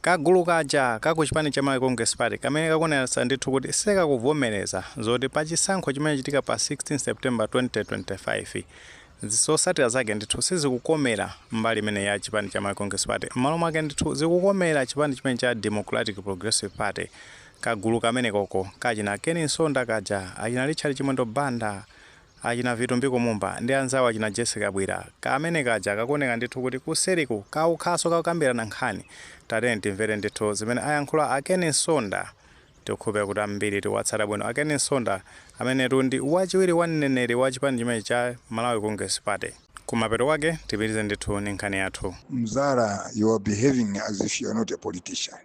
Kagulu kaja kakuchipani cha Malawi Congress Party kamene kakuonetsa ndithu kuti sikakuvomereza zoti pa chisankho chimene chitika pa 16 September 2025, zotsatira zake ndithu sizikukomera mbali imene ya chipani cha Malawi Congress Party, m'malo mwake ndithu zikukomera chipani chimene cha Democratic Progressive Party. Kagulu kamene koko kachina Ken Msonda kaja, achina Richard Chimwendo Banda, achina Vitumbiko Mumba ndi anzawo achina Jessica Bwira, kamene kaja kakuoneka ndithu kuti kuseriku kaukhaso kakukambirana nkhani. Tatene timvere ndithu zimene ayankhula a Ken Msonda. Tikukhulupirira kuti ambiri tikuwatsata bwino a Ken Msonda, amenetu ndi wachiwiri wa mneneri wa chipani chimene cha Malawi Congress Party. Kumapeto kwake tipitirize ndithu ndi nkhani yathu. Mzara, you are behaving as if you are not a politician.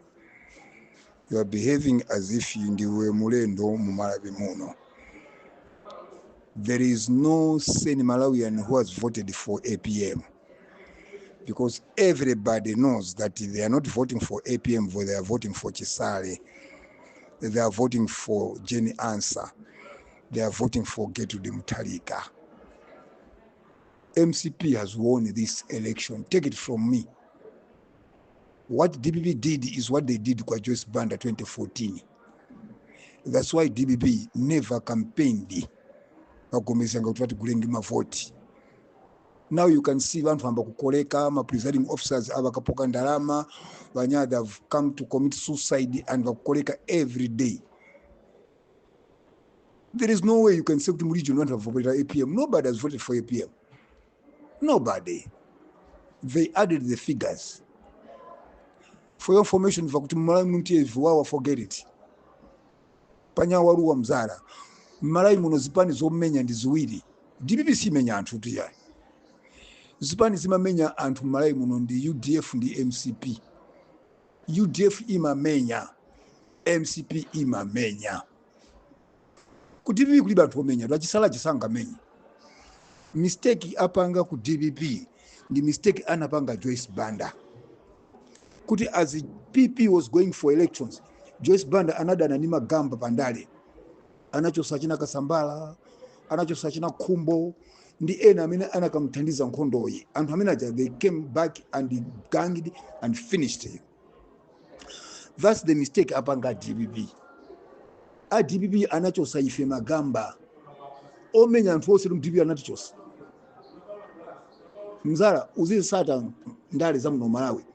You are behaving as if ndiwe mulendo mu Malawi muno. There is no sane Malawian who has voted for APM, because everybody knows that they are not voting for APM, but they are voting for Chisale. They are voting for Jenny Ansah. They are voting for Gertrude Mutharika. MCP has won this election. Take it from me. What DPP did is what they did kwa Joyce Banda 2014. That's why DPP never campaigned pagomezanga kuti vatigulenge mavoti. Now you can see vantu vamba kukoleka ma presiding officers avakapoka ndalama vanya. They have come to commit suicide and vakukoleka every day. There is no way you can say kuti mu region vantu vavotera APM. Nobody has voted for APM. Nobody. They added the figures. For your information, vakuti mMalawi muno tiye viwawa, forget it. Panyawaruwa mzara, mMalawi muno zipani zomenya ndi ziwiri. DPP simenya anthu tiyayi. Zipani zimamenya anthu mMalawi muno ndi UDF ndi MCP. UDF imamenya, MCP imamenya. Ku DPP kulibe anthu omenya. Lachisala chisangamenya. Mistake apanga ku DPP ndi mistake anapanga Joyce Banda, kuti as PP was going for elections, Joyce Banda anadana ndi magamba pandale. Anachosa china Kasambala, anachosa china Khumbo ndi ena amene anakamthandiza nkhondoyi. Anthu amene aja, they came back and ganged and finished him. That's the mistake apanga DPP. A DPP anachosa ife magamba omenya anthu onse mu DPP, anatichosa. Mzala, uzisata ndale za muno Malawi.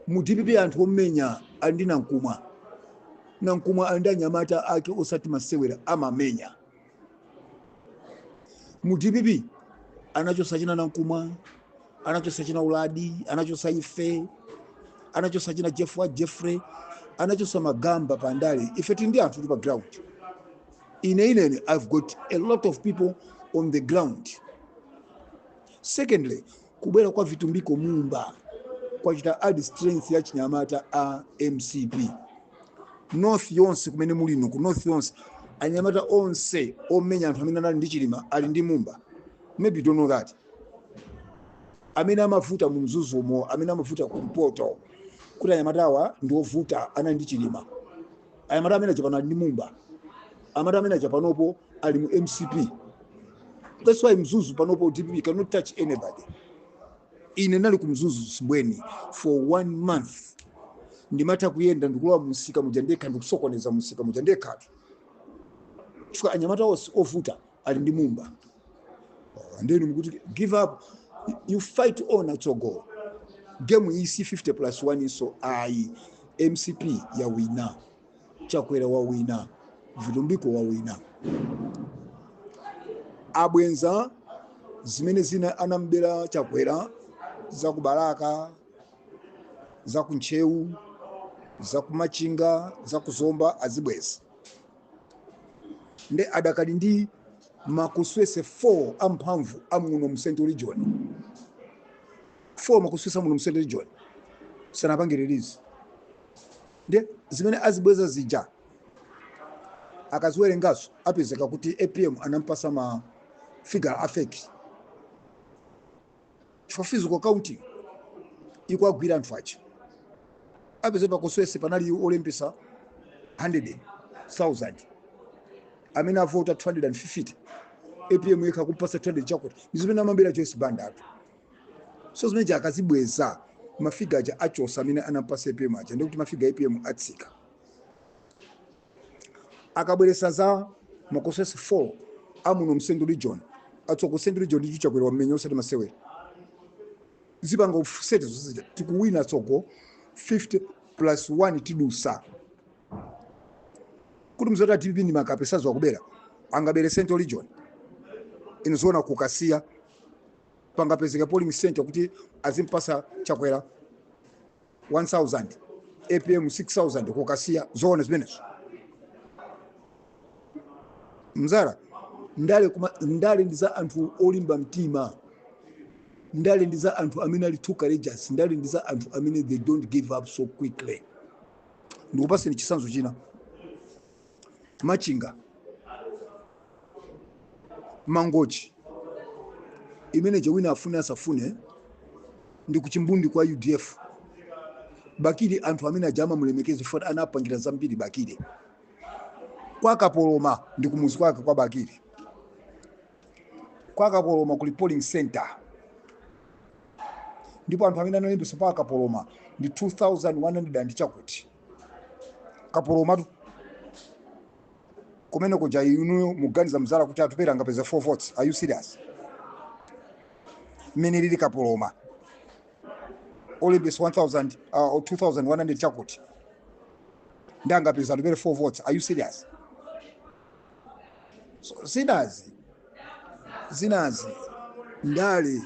Mu DPP anthu omenya ali ndi Nankumwa. Nankumwa ali ndi anyamata ake osati masewera, amamenya. Mu DPP anachosa china Nankumwa, anachosa china Uladi, anachosa ife, anachosa china Jeff wa Jeffrey, anachosa magamba pandale. Ife tili ndi anthu tili pa ground. Ine inene I've got a lot of people on the ground. Secondly, kubwera kwa Vitumbiko Mumba kwachita add strength ya chinyamata a MCP. North yonse kumene mulino, ku north yonse, anyamata onse omenya anthu amene anali ndi Chilima ali ndi Mumba. Maybe you don't know that. Amene amavuta mu Mzuzumo, amene amavuta kumpoto, kuti anyamata awa ndi ovuta, anali ndi Chilima, anyamata amene achapano ali ndi Mumba. Amata amene achapanopo ali mu MCP. That's why Mzuzu panopo DPP cannot touch anybody. Ine nali ku Mzuzu Sibweni for one month, ndimatha kuyenda ndikulowa mumsika muja ndekha, ndikusokoneza mumsika muja ndekhatu, chifukwa anyamata onse ovuta ali ndi Mumba. Ndenu mukuti give up. You fight on atsogolo. Game iyi si 50 plus 1, so ayi. MCP yawina, Chakwera wawina, Vitumbiko wawina. Abwenza zimene zina anambera Chakwera zakubalaka, zakuntcheu, zakumachinga, zakuzomba, azibweza. Nde adakali ndi makuswese 4 amphamvu amuno mu Central Region, 4 makuswese amuno mu Central Region sanapange release. Nde zimene azibweza zija akaziwerengaso, apezeka kuti APM anampasa ma figure a fake, chifukwa physical counting ikuagwira anthu aja. Apeze pakoswese panali olembesa 100,000, amene avota 250, APM yekha kumpasa 200 chakuti. Ndi zimene amambira Joyce Banda atu. So zimene akazibweza, Ma figure aja achosa amene anampasa APM aja, ndikuti ma figure APM atsika. Akabweresa za ma constituency 4 amuno mu Central Region, atsogo, Central Region ndi Chakwera wamenya osati masewera. Zipanga offset zonse, tikuwina tsogo 50 plus 1, tidusa kuti mzoti DPP ndi makape, saziwa kubera. Angabere Central Region inozoona kukasiya pangapezeka polling center kuti azimpasa Chakwera 1000, APM 6000 kukasiya? Zoona zimenezo? Mzara ndale, kuma ndale ndi za anthu olimba mtima, ndale ndi za anthu amene ali too courageous, ndale ndi za anthu amene they don't give up so quickly. Ndikupaseni chitsanzo china: Machinga, Mangochi imene wina afune asafune ndi kuchimbundi kwa UDF. Bakili, anthu amene aja amamulemekeza foti anapangira zambiri Bakili. Kwa Kapoloma ndi kumuzi kwake kwa Bakili. Kwa Kapoloma kuli polling center, ndipo anthu amene analembesa pa Kapoloma ndi 2100 and chakuti. Kapolomatu kumene kuja, inuyo muganiza mzala kuti Atupele angapeza 4 votes? Are you serious? Mmene lili Kapoloma, olembesa 1000 2100 chakuti, ndi angapeza Atupele 4 votes? Are you serious? So, zinazi ndale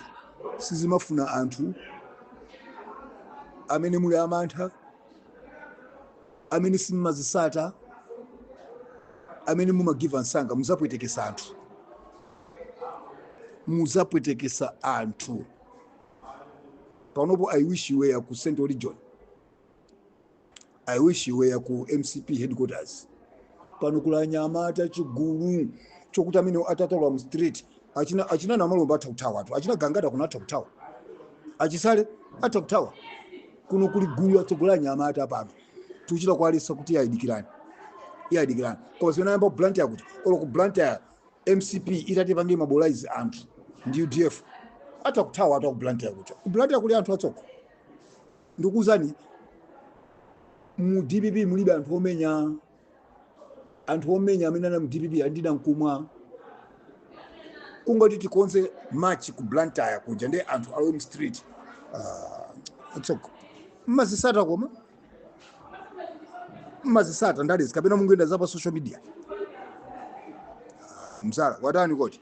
sizimafuna anthu amene muli amantha, amene simmazisata, amene mumagiva msanga. Muzapwetekesa anthu, muzapwetekesa anthu. Panopo I wish you were ku Central Region, I wish you were ku MCP headquarters. Pano kula anyamata chigulu chokuti amene atatolwa mu street, achina Namalomba atha kuthawa, atu achina Gangata kuno atha kuthawa, achisale atha kuthawa. Kuno kuli gulu atsogola anyamata pano, tikuchita kualisa kuti iyayidikirani, iyayidikirani. Koma zimene ayamba ku Blantyre, kuti olo ku Blantyre MCP itati pange mobilize anthu ndi UDF, atha kuthawa atu ku Blantyre. Kucha ku Blantyre kuli anthu atsoko. Ndikuwuzani, mu DPP mulibe anthu omenya. Anthu omenya amene ali mu DPP andida nkumwa. Kungoti tikonze march ku Blantyre kuja ndi anthu alowe mu street, atsoko mmazisata. Koma mmazisata ndalezi kapena munguyenda za pa social media? Mzala watani koti?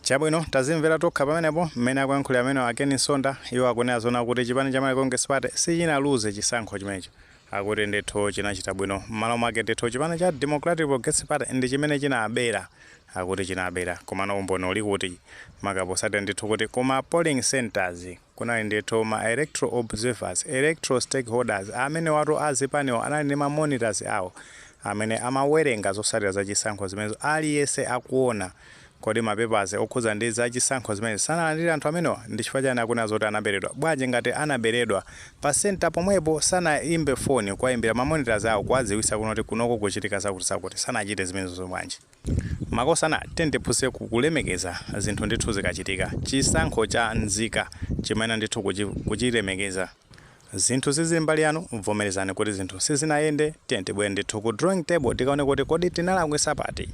Chabwino, tazimvera tokha pamenepo mmene akuyankhulira amene a Ken Msonda. Iwo akunena zona kuti chipani cha Malawi Congress Party sichinaluze chisankho chimenecho, akuti ndithu chinachita bwino. M'malo mwake ndithu chipani cha Democratic Progressive Party ndi chimene chinabera, akuti chinabera. Komano umboni uli kuti? Makaposati ndithu kuti kuma polling centers kunali ndithu ma electoral observers, electoral stakeholders amene watu azipaniwo anali ndi ma monitors awo amene amawerenga zotsatira za chisankho zimenezo aliyense akuona. Kodi mapepasi okhuza ndi za chisankho zimene sanalandire anthu amenewa? Ndi chifukwa chani akunena zoti anaberedwa? Bwanji ngati anaberedwa pa center pomwepo sanayimbe foni kuwayimbira ma monitors awo kuwadziwitsa kuno kuti kunoko kuchitika zakuti zakuti? Sanachite zimenezo bwanji? Makosana, tiphunzitse kulemekeza zinthu ndithu zikachitika. Chisankho cha nzika chimene ndithu kuchilemekeza. Zinthu zizili mbali yanu, vomerezani kuti zinthu sizinayende. Tiye tibwere ndithu ku drawing table, tikaone kuti kodi tinalakwitsa pati.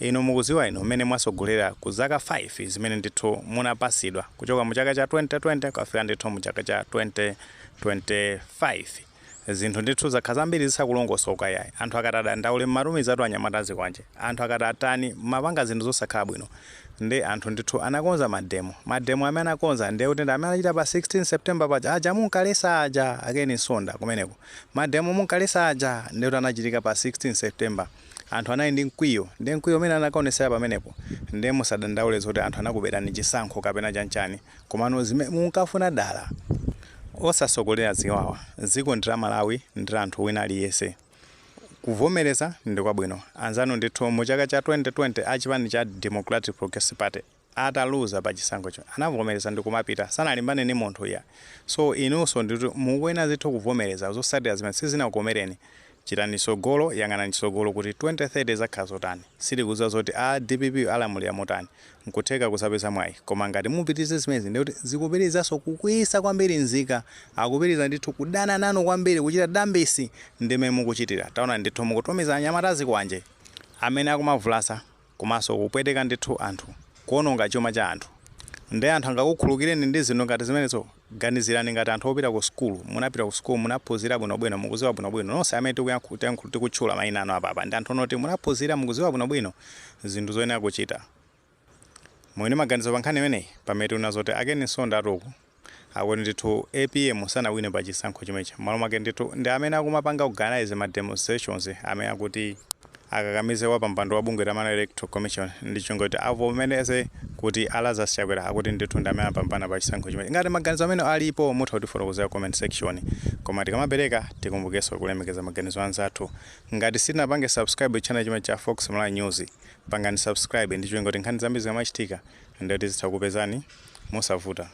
Inu mukuziwa, inu mmene mwasogolera ku zaka 5 zimene ndithu munapasidwa kuchoka mu chaka cha 2020 kufika ndithu mu chaka cha 2025, zinthu ndithu zakhala zambiri zisakulongosoka yayi. Anthu akati adandaule, mmatumizatu anyamata azikwanje. Anthu akati atani, mapanga zinthu zosakhala bwino. Ndi anthu ndithu anakonza ma demo. Ma demo amene anakonza ndiye kuti ndi amene anachita pa 16 September paja aja munkalesa aja, a Ken Msonda. Kumeneko ma demo munkalesa aja ndiye kuti anachitika pa 16 September. Anthu anali ndi mkwiyo, ndi mkwiyo umene anakaonesera pamenepo. Ndiye musadandaule zoti anthu anakuberani chisankho kapena chanchani, komano zimene munkafuna dala. Osasogolera ziwawa. Dziko ndi la Malawi, ndi la anthu wina aliyense. Kuvomereza ndi kwabwino. Anzanu ndithu mu chaka cha 2020 achipani cha Democratic Progressive Party ataluza pa chisankhocho anavomereza ndi kumapita, sanalimbane ni munthu ya. So inunso ndithu mukuyenera zithu kuvomereza zotsatira zimene sizinakukomereni. Chitani tsogolo, yang'anani tsogolo kuti 2030 zakhala zotani. Sitikudziwa zoti a DPP alamulira motani, nkutheka kusapeza mwayi, koma ngati mupitirize zimenezi, ndikuti zikupitirizanso kukwiyitsa kwambiri nzika, akupitiriza ndithu kudana nanu kwambiri, kuchita dambisi ndimene mukuchitira. Taona ndithu mukutumiza anyamata azikwanje amene akumavulasa komanso kupweteka ndithu anthu, kuononga chuma cha anthu. Ndi anthu angakukhululukireni ndi zinthu ngati zimenezo? Ganizirani ngati anthu opita ku sukulu, munapita ku sukulu, munaphunzira bwinobwino, mukuziwa bwinobwino. Nonse amene tikutchula mayina anu apapa ndi anthu onoti munaphunzira, mukuziwa bwinobwino zinthu zoyenera kuchita. Mwini maganizo pa nkhani imeneyi, pamene tikuona zoti a Ken Msonda atuku akuti ndithu APM sanawine pa chisankho chimenechi, malo mwake ndithu ndi amene akumapanga organize ma demonstrations amene akuti akakamize wa pampando wa bungwe la Malawi Electoral Commission ndi chonga kuti avomereze kuti a Lazarus Chakwera akuti ndithu ndi amene apambana pa chisankho chimenechi. Ngati maganizo amene alipo, mutha kutifotokozera comment section, koma tikamapereka tikumbukenso kulemekeza maganizo anzathu. Ngati sitinapange subscribe channel chimene cha Fox Malawi News, pangani subscribe ndi cholinga kuti nkhani zambiri zikamachitika ndiyoti zitha kupezani mosavuta.